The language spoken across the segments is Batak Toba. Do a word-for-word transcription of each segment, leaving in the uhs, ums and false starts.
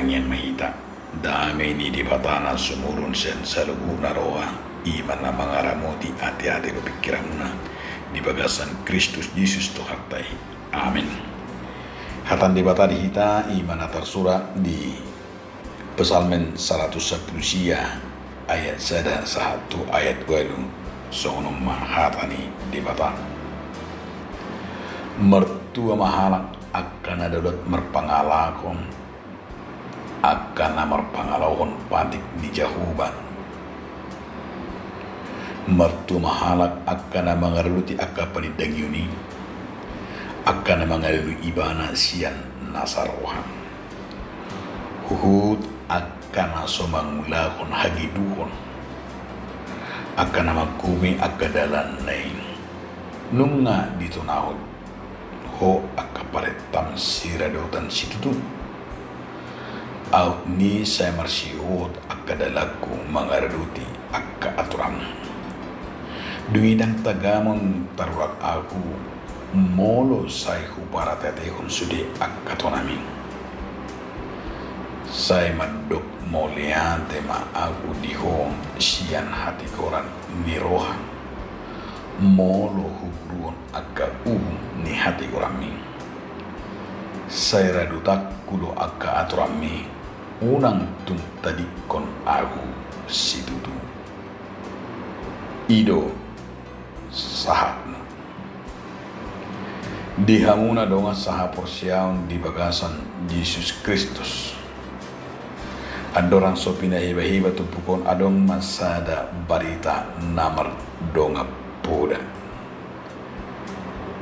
Martangiang ma hita. Dame ni Debata na sumurung sian saluhutna roha, i ma na mangaramoti ateate dohot pingkiranmuna di bagasan Kristus Jesus Tuhanta i. Amen. Hata ni Debata di hita i ma na tarsurat di Psalmen saratus sampulu sia, ayat sada sahat tu ayat ualu. Songon on ma hata ni Debata. Martua ma halak angka na daulat marpangalahon, angka na marpangalahon patik ni Jahowa. Martua ma halak angka na mangaradoti angka panindangion i, angka na mangalului Ibana sian nasa roha. Huhut angka na so mangulahon hageduhon, angka na mangkome angka dalanna i. Nunga ditonahon ho angka parentam siradotan situtu. Aut ni sai marsihohot angka dalanku mangaradoti angka aturanmu. Dung i ndang tagamon tarurak ahu, molo sai huparateatehon sude angka tonami. Sai mandok mauliate ma ahu di ho sian hatigoran ni roha, molo huguruhon angka uhum ni hatigoranmi. Sai radotanku do angka aturanmi, unang tung tadingkon ahu situtu. I do sahatna. Di hamu na dongan sahaporseaon di bagasan Jesus Kristus. Andorang so pinahibaheba turpuk on, adong ma sada barita na mardongan poda.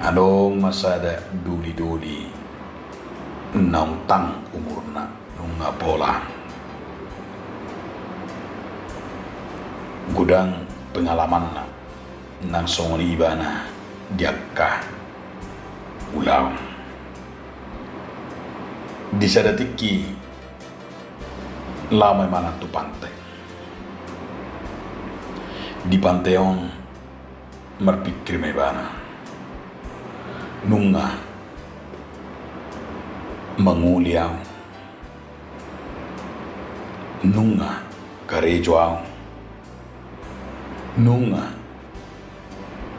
Adong ma sada dolidoli naung tang umurna, nunga pola. Godang pengalamanna, nang songon i ibana di angka ulaon. Di sada tingki laho ma ibana tu pante. Di pante on marpingkir ma ibana. Nunga mangoli ahu. Nunga karejo ahu. Nunga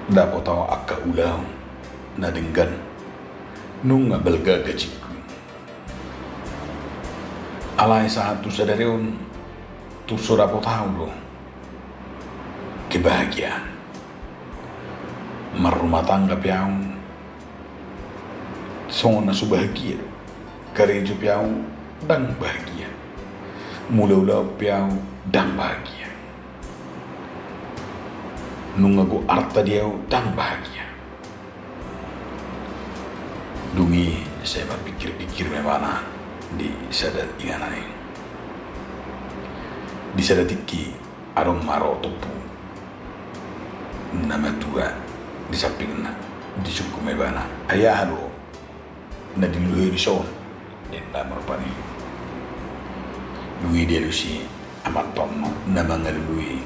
dapot ahu angka ulaon na denggan. Nunga balga gajingku. Alai sahat tu sadari on, tung so dapot ahu do kebahagiaan. Marrumah tangga pe ahu songon na so bahagia do. Karejo pe ahu ndang bahagia. Mangula ulaon pe ahu ndang bahagia. Nunga gok arta di ahu ndang bahagia. Dung i sai marpingkir-pingkir ma ibana di sada inganan i. Di sada tingki adong ma ro tompu na matua di sampingna, disungkun ma ibana, "Ai aha do na dilului ho dison?" ninna ma rupani. Dung i dialusi amanta on, "Na mangalului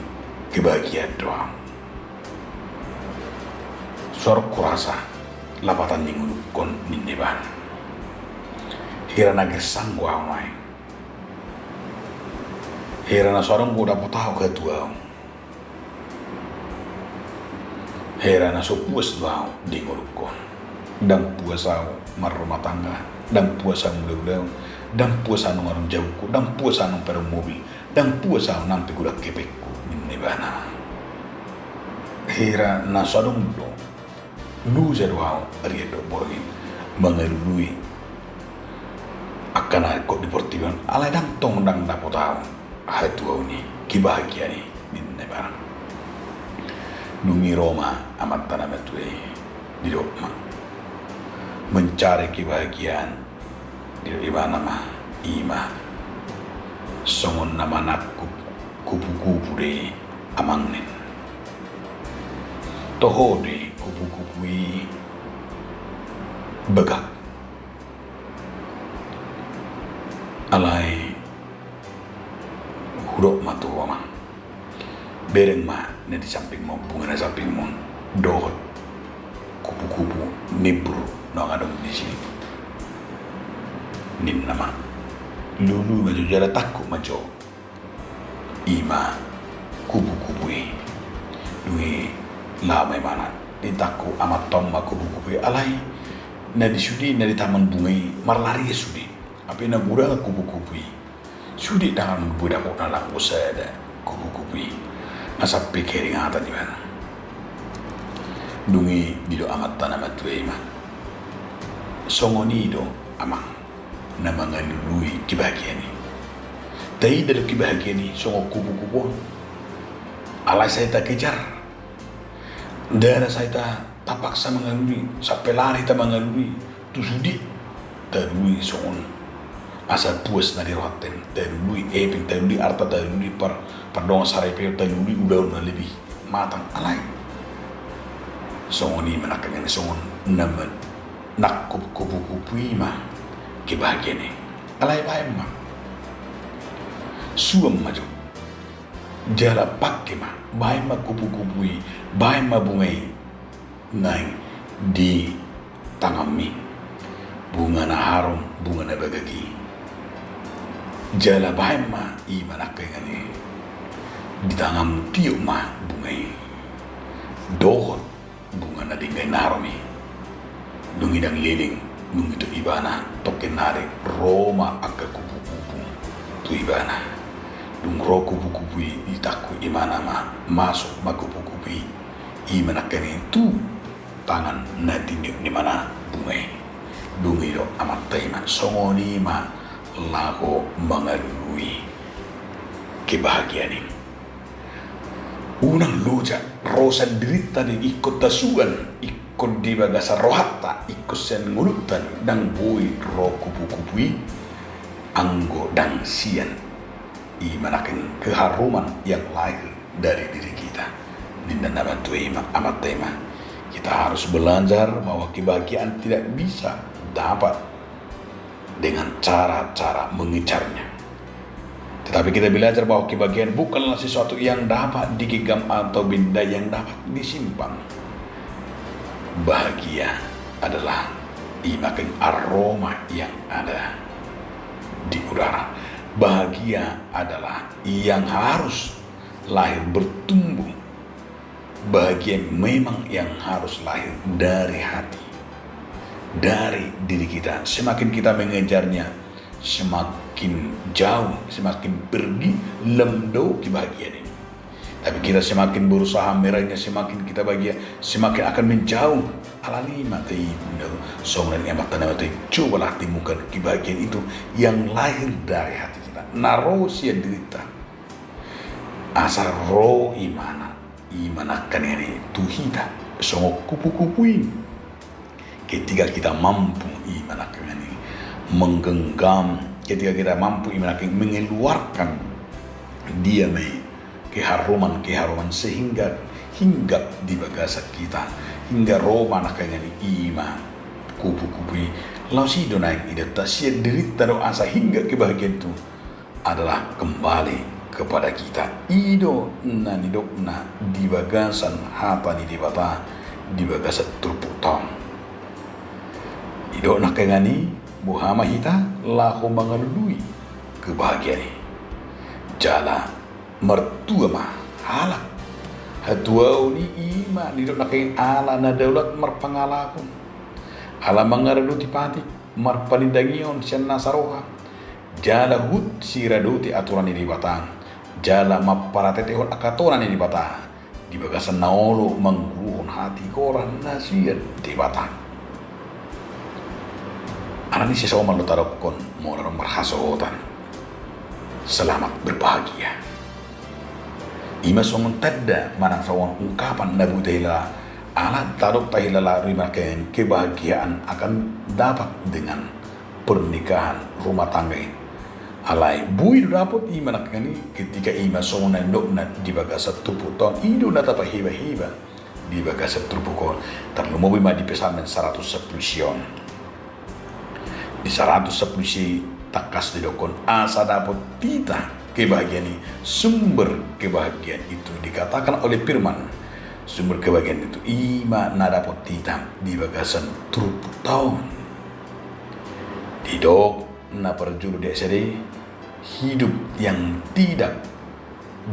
kebahagiaan do ahu. So adong hurasa lapatan ni ngolungkon," ninna ibana. "Hira na gersang do ahu nuaeng. Hira na so adong do dapot ahu hatuaon. Hira na so puas do ahu di ngolungkon. Ndang puas ahu marrumah tangga, ndang puas ahu mangula ulaon, ndang puas ahu nunga adong jabungku, ndang puas ahu nunga pe adong mobil, ndang puas ahu nang pe godang hepengku," ninna ibana. "Hira na so adong do loja do ahu arian dohot borngin mangalului angka na ingkon di portibi on, alai ndang tong ndang dapot ahu hatuaon i, kebahagiaan i," ninna ibana. Dung i ro ma amanta na matua i, didok ma, "Mencari kebahagiaan," didok ibana ma, "i ma songon na manangkup kupu-kupu do i, Amang," ninna. "Toho do i kupu-kupu i bagak. Alai hudok ma tu ho, Amang. Bereng ma na di sampingmu, bunga na sampingmu on, dohot kupu-kupu nimbur naung adong disi," ninna ma. Lului ma jo jala tangkup ma jo i ma kupu-kupu i. Dung i laho ma imana, ditangkup amanta on ma kupu-kupu i, alai na di sude na di taman bunga i marlarian sude. Hape na godang kupu-kupu i. Sude ndang boi dapotna nanggo sada kupu-kupu i. Asa pe keringatan ibana. Dung i didok amanta na matua i ma, songon i do amang na mangalului kebahagiaan i. Taida do kebahagiaan i songon kupu-kupu on. Alai sai takejar. Ndada sai ta, tapaksa mangalului, sampe lari ta mangalului tu sude. Talului songon asa puas na di rohanta, talului epeng, talului arta, talului par, pardongan saripeon, talului ulaon na lebih matang, alai songon i ma nangkaningan i, songon na ma-, nangkup kupu-kupu i ma kebahagiaan i. Alai baen ma, suan ma jo. Jala pangke ma, baen ma kupu-kupu i, baen ma bunga i naeng di tanganmi. Bunga na harum, bunga na bagak i. Jala baen ma i ma nangkaningan i di tanganmu, tiop ma bunga i. Dohot bunga na denggan na harum i. Dung i ndang leleng, dung i tu ibana, tongkin nari ro ma angka kupu-kupu tu ibana. Dung ro kupu-kupu i, ditangkup imana ma, masuk ma kupu-kupu i, i ma nangkaningan i tu tangan na tiniop ni imana bunga i. Dung i didok amanta i ma, songon i ma laho mangalului kebahagiaan i. Unang loja, ro sian dirinta do i, ingkon tasuan, ingkon di bagasan rohanta, ingkon sian ngolunta do i, ndang boi ro kupu-kupu i anggo ndang sian i ma nangkin keharuman yang lahir dari diri kita. Ninna na matua i ma, amanta i ma. Kita harus belajar bahwa kebahagiaan tidak bisa dapat dengan cara-cara mengejarnya. Tetapi kita belajar bahwa kebahagiaan bukanlah sesuatu yang dapat digenggam atau benda yang dapat disimpan. Bahagia adalah i ma nangkin aroma yang ada di udara. Bahagia adalah yang harus lahir, bertumbuh. Bahagia memang yang harus lahir dari hati, dari diri kita. Semakin kita mengejarnya, semakin jauh, semakin pergi, lam dao kebahagiaan ini. Tapi kita semakin berusaha meraihnya, semakin kita bahagia, semakin akan menjauh. Alani i ma taida, songon na nidok ni amanta na matua i, cobalah temukan kebahagiaan itu yang lahir dari hati kita. Na ro sian dirinta. Asa ro imana, i ma nangkaningan i tu hita, songon kupu-kupu i. Ketika kita mampu, i ma nangkaningan i, menggenggam, ketika kita mampu, i ma nangkaningan i, mengeluarkan dia ma i keharuman-keharuman sehingga hinggap di bagasan kita, hingga ro ma nangkaningan i, i ma kupu-kupu i. Laos i do naeng idaonta, sian dirinta do asa hinggap kebahagiaan itu adalah kembali kepada kita. I do na nidokna di bagasan hata ni Debata di bagasan turpukta on. Didok nangkaningan i, boha ma hita laho mangalului kebahagiaan i. Jala martua ma halak. Hatuaon i, i ma nidok nangkaningan i, ala na daulat marpangalaho, ala mangaradoti patik, marpalindangion sian nasa roha. Jala huhut siradoti aturan ni Debata, jala mamparateatehon angka tona ni Debata di bagasan na olo mangguruhon hatigoran na sian Debata. Alani i, sai somal do tadokkon molo adong marhasohotan. Selamat berbahagia. I ma songon tanda manang songon ungkapan na boi tahilala, ala tadok tahilala do i ma nangkaningan i, kebahagiaan akan dapat dengan pernikahan, rumah tangga i. Alai boi do dapot i ma nangkaningan i ketika i ma songon na nidokna di bagasan turpukta on, i do na tapahebaheba di bagasan turpuk on. Tarlumobi ma di Psalmen saratus sampulu sia on. Di saratus sampulu sia i tangkas didokkon asa dapot hita kebahagiaan i, sumber kebahagiaan itu dikatakan oleh firman. Sumber kebahagiaan itu i ma na dapot hita di bagasan turpukta on. Didok na parjolo di ayat sada i, hidup yang tidak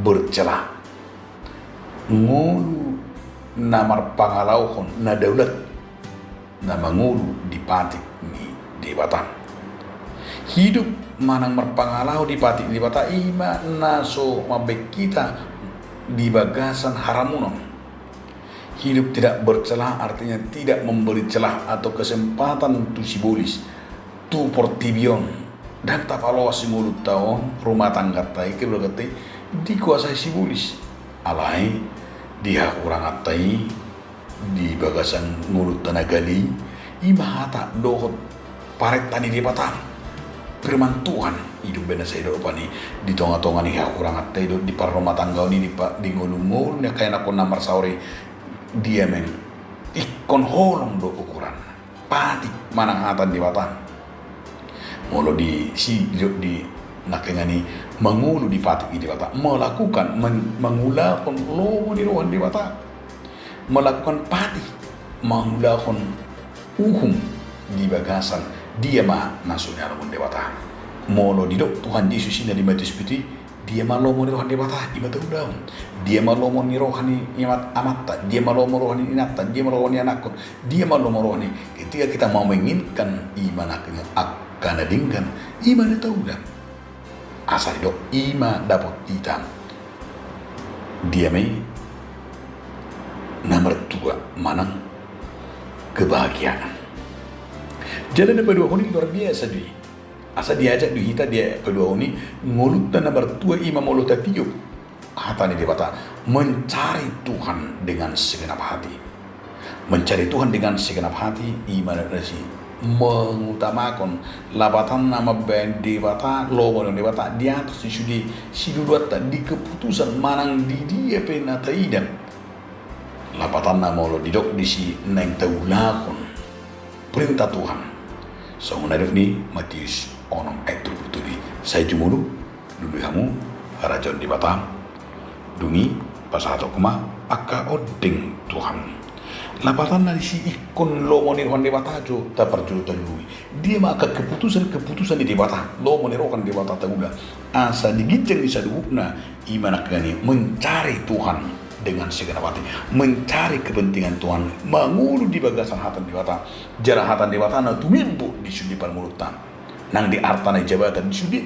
bercela. Ngolu na marpangalaohon, na daulat, na mangolu di patik ni Debata. Hidup manang marpangalaho di patik ni Debata, i ma na so mambahen hita di bagasan haramunon. Hidup tidak bercela artinya tidak memberi celah atau kesempatan tu sibolis, tu portibi on. Ndang tapaloas ngolunta on, rumah tangganta i, keluarganta i dikuasai sibolis. Alai di hakuranganta i, di bagasan ngolunta na gale i, i ma hata dohot parenta ni Debata, firman Tuhan. I do umbahen na sai dohonon i, di tongatonga ni hakuranganta i dohot di parrumahtanggaon i, di pa-, di ngolungolu ni angka ianakhon na marsaor i, dia ma i, ingkon holong do ukuranna. Patik manang hata ni Debata. Molo disi, di, di nangkiningan i, mangolu di patik ni Debata, melakukan, men-, mangulahon lomo ni roha ni Debata, melakukan patik, mangulahon uhum di bagasan dia ma na so nialomohon Debata. Molo didok Tuhan Jesus i na di Matius pitu i, dia ma lomo ni roha ni Debata, i ma taulahon. Dia ma lomo ni roha ni amat-, amanta, dia ma lomo roha ni inanta, dia ma lomo ni anakhon, dia ma lomo roha ni, ketika kita mau menginginkan i ma nangkiningan angka na denggan, i ma na taula. Asa didok i ma dapot hita, dia ma i, na martua manang kebahagiaan. Jala na paduahon i luar biasa do i. Asa diajak do hita di paduahon i, ngolunta na martua i ma molo tatiop hata ni Debata, mencari Tuhan dengan segenap hati. Mencari Tuhan dengan segenap hati, i ma na disi, mengutamakan lapatanna mambahen Debata, lomo ni Debata di atas ni sude siluluanta, di keputusan manang di dia pe na taida. Lapatanna molo didok disi naeng taulahon perintah Tuhan. Songon na didok ni Matius onom ayat tolu pulu tolu i, sai jumolo, lului hamu harajaon Debata, dung i pasahathon hamu ma angka ondeng Tuhan. Lapatanna disi ingkon lomo ni roha ni Debata jo taparjolo talului. Dia ma angka keputusan-keputusan ni Debata, lomo ni roha ni Debata taula. Asa di ginjang ni saluhutna, i ma nangkiningan i, mencari Tuhan dengan segenap hati, mencari kepentingan Tuhan, mangolu di bagasan hata ni Debata. Jala hata ni Debata na tumimbo di sude parngoluanta. Nang di arta nang di jabatan di sude,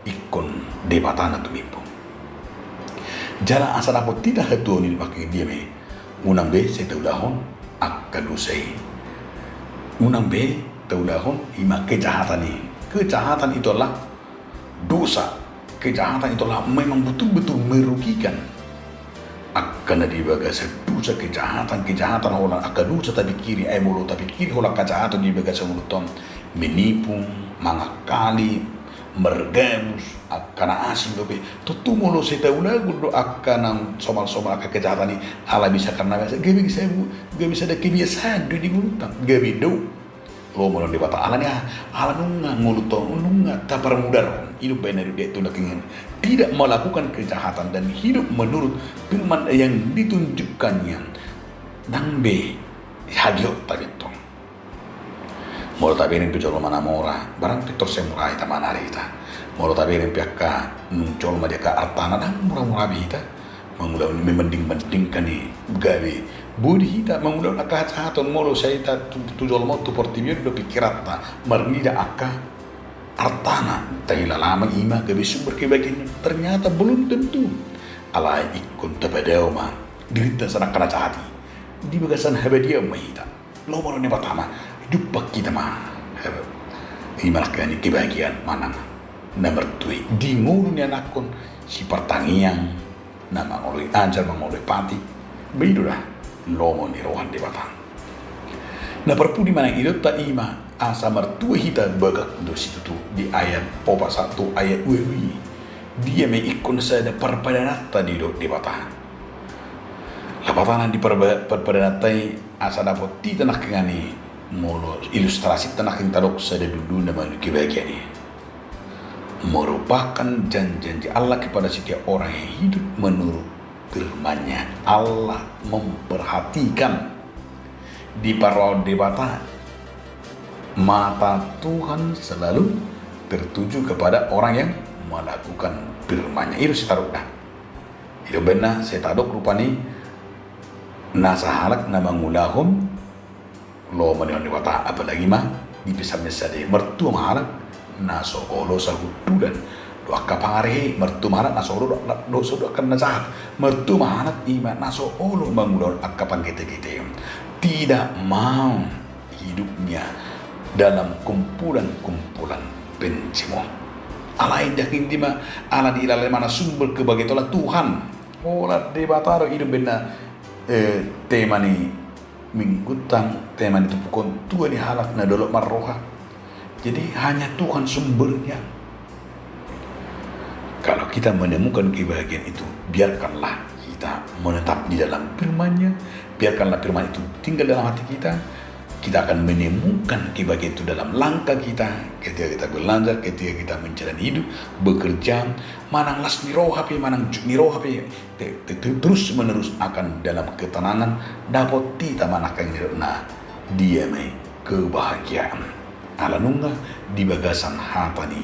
ingkon Debata na tumimbo. Jala asa dapot hita hatuaon i, nangkiningan, dia ma i, unang be sai taulahon angka dosa i. Unang be taulahon i ma kejahatan i. Kejahatan itu adalah dosa. Kejahatan itu adalah memang betul-betul merugikan. Angka na di bagasan dosa, kejahatan, kejahatan, holan angka dosa tapingkiri, ai molo tapingkiri holan kejahatan di bagasan ngolunta on, menipu, mangakali, margabus, angka na asing dope. Tontu molo sai taulahon do angka na somal-somal angka kejahatan i, ala misalkan na biasa, gabe, gabe sada kebiasaan do di ngolunta, gabe dao lomo ni roha ni Debata. Alani aha? Ala nunga ngolunta on, nunga taparmudarhon. I do umbahen na didok tu nangkiningan, tidak melakukan kejahatan dan hidup menurut firman yang ditunjukkannya. Ndang be hagiotta be tong. Molo tabereng pe jolma na mora, barang pintor sai mora hita manang hita. Molo tabereng pe angka nung jolma di angka artana, ndang mura-mura be hita mangulahon, membanding-bandingkan i, gabe boi do hita mangulahon angka hajahaton. Molo sai hita tu, tu jolma on, tu portibi on do pingkiranta marnida angka artana, tahilala ma i ma gabe sumber kebahagiaan, ternyata belum tentu. Alai ingkon tapadao ma dirinta sian angka na jahat i, di bagasan habadiaon ma hita. Lomo ni roha ni Debata ma, jumpang hita ma, eh, i ma nangkiningan i, kebahagiaan manang na martua i di ngolu ni anakhon, sipartangiang, na mangoloi ajar, mangoloi patik, ba i do da lomo ni roha ni Debata. Na parpudi manang idaonta i ma, asa martua hita bagak do situtu di ayat opat sahat tu ayat ualu i. Dia ma i ingkon sada parpadananta didok Debata. Lapatanna di parba-, parpadananta i, asa dapot hita nangkiningan i, molo ilustrasita nangkin tadok sada dundun na mangolu kebahagiaan i, merupakan jan-, janji Allah kepada setiap orang yang hidup menurut firman-Nya. Allah memperhatikan. Diparrohahon Debata, mata Tuhan selalu tertuju kepada orang yang melakukan firman-Nya. I do sitaruhna. I do umbahen na sai tadok rupani na sahalak na mangulahon lomo ni Debata, apalagi ma di Psalmen sada i, martua ma halak na so olo sahundulan do angka pangarehe, martua ma halak na so olo do, do, so do angka na jahat, martua ma halak i ma na so olo mangulahon angka panggetegete. Tidak mau hidupnya dalam kumpulan-kumpulan pencemooh. Alai daging di ma, ala di ilala mana sumber kebahagiaan, Tuhan. Holan Debata do, i do umbahen na, eh, tema ni Minggunta, tema ni turpuk on, tua ni halak na dolok marroha. Jadi hanya Tuhan sumbernya. Kalau kita menemukan kebahagiaan itu, biarkanlah kita menetap di dalam firman-Nya, biarkanlah firman itu tinggal dalam hati kita, kita akan menemukan kebahagiaan itu dalam langkah kita, ketika kita belajar, ketika kita menjalani hidup, bekerja, manang las ni roha pe, manang juk ni roha pe, te-, te-, te-, terus menerus akan dalam ketenangan, dapot hita manangkang nidokna dia ma i kebahagiaan. Ala nunga di bagasan hata ni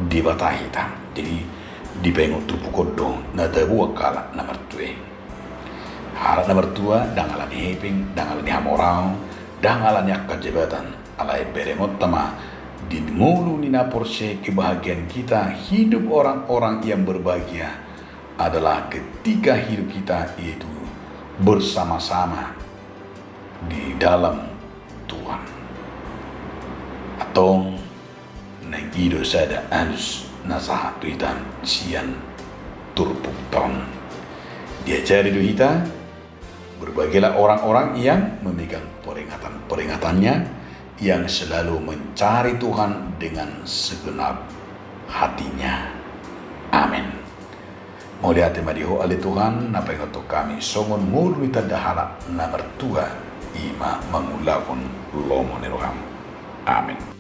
Debata hita. Jadi, dipaingot turpuk on do na tabo angka halak na martua i. Halak na martua, ndang ala ni hepeng, ndang ala ni hamoraon, ndang ala ni angka jabatan. Alai berengonta ma di ngolu ni na porsea, kebahagiaan kita, hidup orang-orang yang berbahagia adalah ketika hidup kita itu bersama-sama di dalam Tuhan. Antong, naeng i do sada alus na sahat tu hita sian turpukta on. Diajari do hita, berbahagialah orang-orang yang memegang peringatan-peringatannya, yang selalu mencari Tuhan dengan segenap hatinya. Amin. Mauliate ma di Ho ale Tuhan, na paingothon hami songon ngolu ni tanda halak na martua, i ma mangulahon lomo ni roham. Amin.